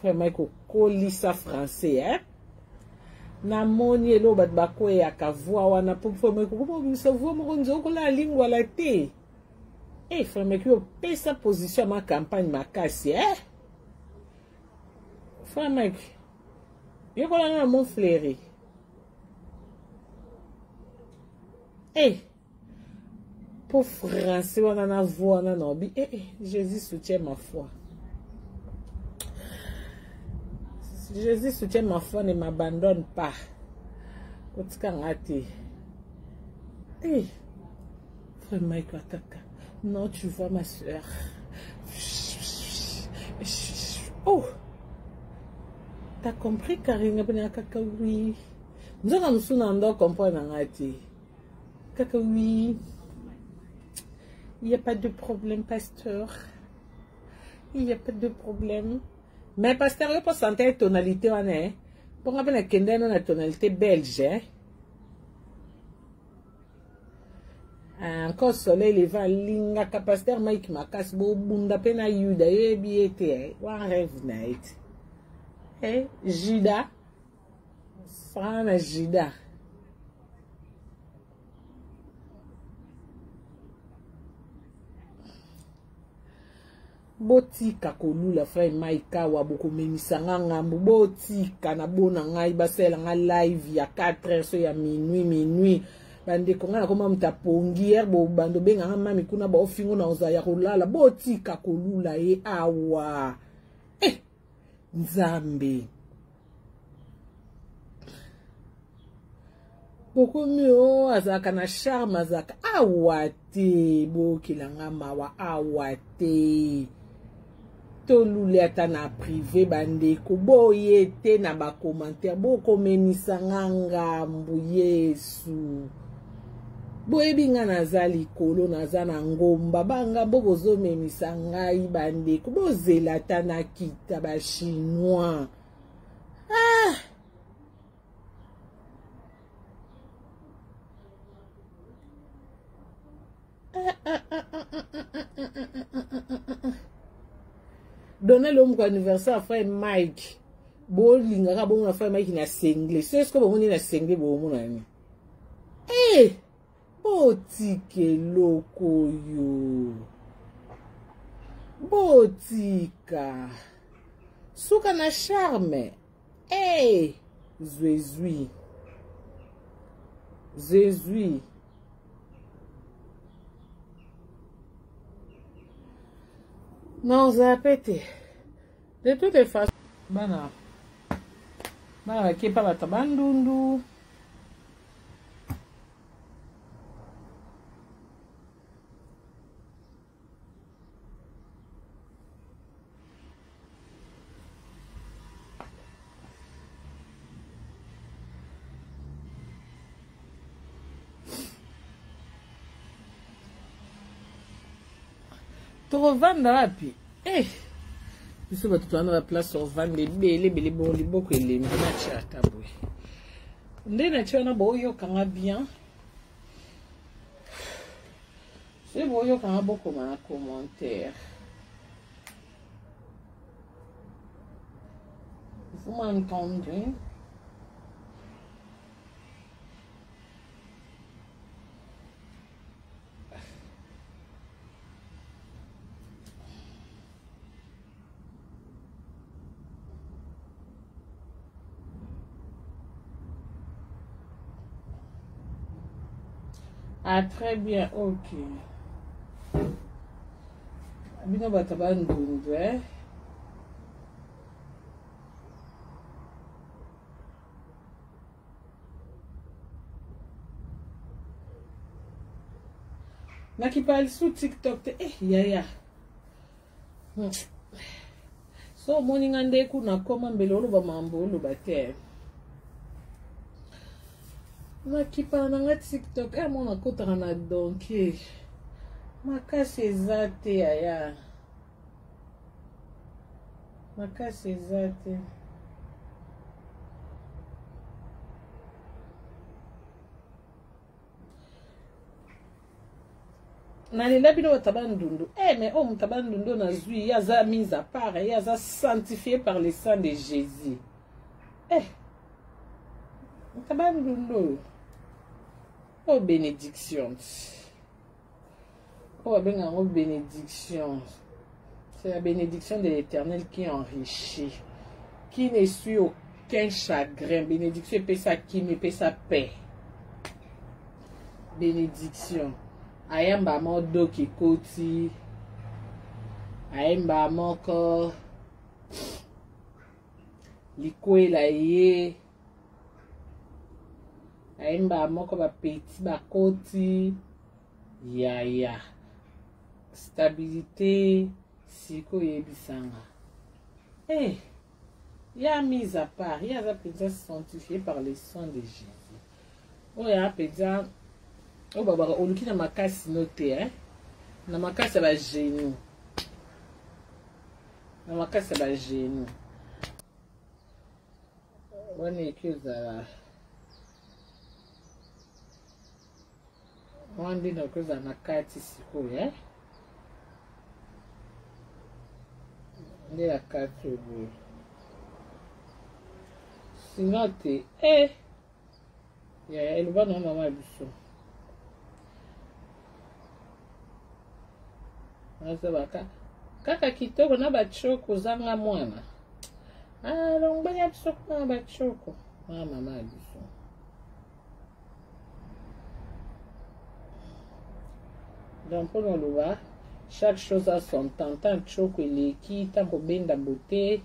Frère Mike okolisa français hein? Namoni eloko bato bakweyaka voi wana mpo frère Mike okoma obimisa voi moko nzokola alingwala te. Eh frère Mike opesa position ya ma campagne makasi eh? Frère Mike yekola na Mont Fleury. Eh po français wana na voix wana na obi eh, eh, Jésus soutient ma foi. Jésus soutient ma foi, ne m'abandonne pas. Kotika nga te. Eh, frère Mike ataka. Non, tu vois ma soeur. Oh, t'as compris Karine kaka oui. Nzoka mosusu na ndo comprendre nga te. Kaka oui. Il n'y a pas de problème, pasteur. Il n'y a pas de problème. Mais pasteur, yo po sentir tonalité wana eh. Po nga pe na kende na tonalité belge eh. Encore soleil leva alingaka pasteur Mike makasi bobunda pe na Yuda yebi ye te eh. Wana rêve na ye te. Eh, Juda Sana na Juda. Botika kolula frère Mike awa bokomemisa nga ngambo botika na bona ngai basalela nga live ya 4 heures so ya minuit minuit bandeko ngai nakoma moto apongi ere bobanda obenga nga mami kuna baofingo na ozala ya kolala botika kolula ye awa eh, nzambe bokomi o oh, azalaka na charme azalaka awa te boyokela nga mawa awa te tolule ata na prive bandeko boye te na bacommentaire bokomemisa nga ngambu yesu boyebi nga naza likolo naza na ngomba bangambo bozomemisa ngai bandeko bozela ata nakita bachinois ah! Donald omuko anniversaire frère Mike bolingaka bomona frère Mike na sengle so eske bomoni na sengle bomona nini eh botika eloko oyo botika suka na charme eh zwezwi zezwi non zape te de toutes les façons bana bana bakepa bato bandundu tokovanda wapi eh biso bato toza na baplace ovanda ebele ebele bongo liboko elembi natya ata boye nde natya wana boyokanga bien soki boyokanga bokoma na commentaire vous m'entendez Ah, très bien, ok. Bino bato bandundu, eh? Nakipa lisusu TikTok te. Eh, yaya. So omoni nga nde kuna koma mbele oloba mambo oloba te. Nakipana na nga TikTok eh mona kotaka na donke. Makasi eza te yaya. Makasi eza te. Nalela bino bato ya Bandundu. Eh, mais oyo moto ya Bandundu oyo nazwi, ye aza mise à part, ye aza sanctifié par le sang de Jésus. Eh, moto ya Bandundu oyo, oyo bénédiction, oyo babenga yango bénédiction. C'est la bénédiction de l'Éternel qui enrichit, qui ne suit aucun chagrin. Bénédiction epesa kimi, epesa paix. Bénédiction ayamba modoki ekoti, ayemba moko likwela ye, ayemba moko bapeti bakoti yaya stabilité. Sikoyo oyebisanga, hey, ya mise à part, ye aza mpenza sanctifié par le sang de Jésus. Oyo ya mpenza oyo babaka oluki na makasi no te, eh? Na makasi ya bagenou, na makasi ya bagenou wana eki ozala wana nde nakoki ozala na kati sikoyo, eh? Nde na kati oyo boye, sino te, eh! Yaya, eloba na mama ya biso, azabaka kaka kitoko na bacoko, ozanga mwana alongoli ya biso kuna na bacoko na mama ya biso. Donc mpona oloba, chaque chose a son temps. Ntango coko eleki, ntango kobenda bote.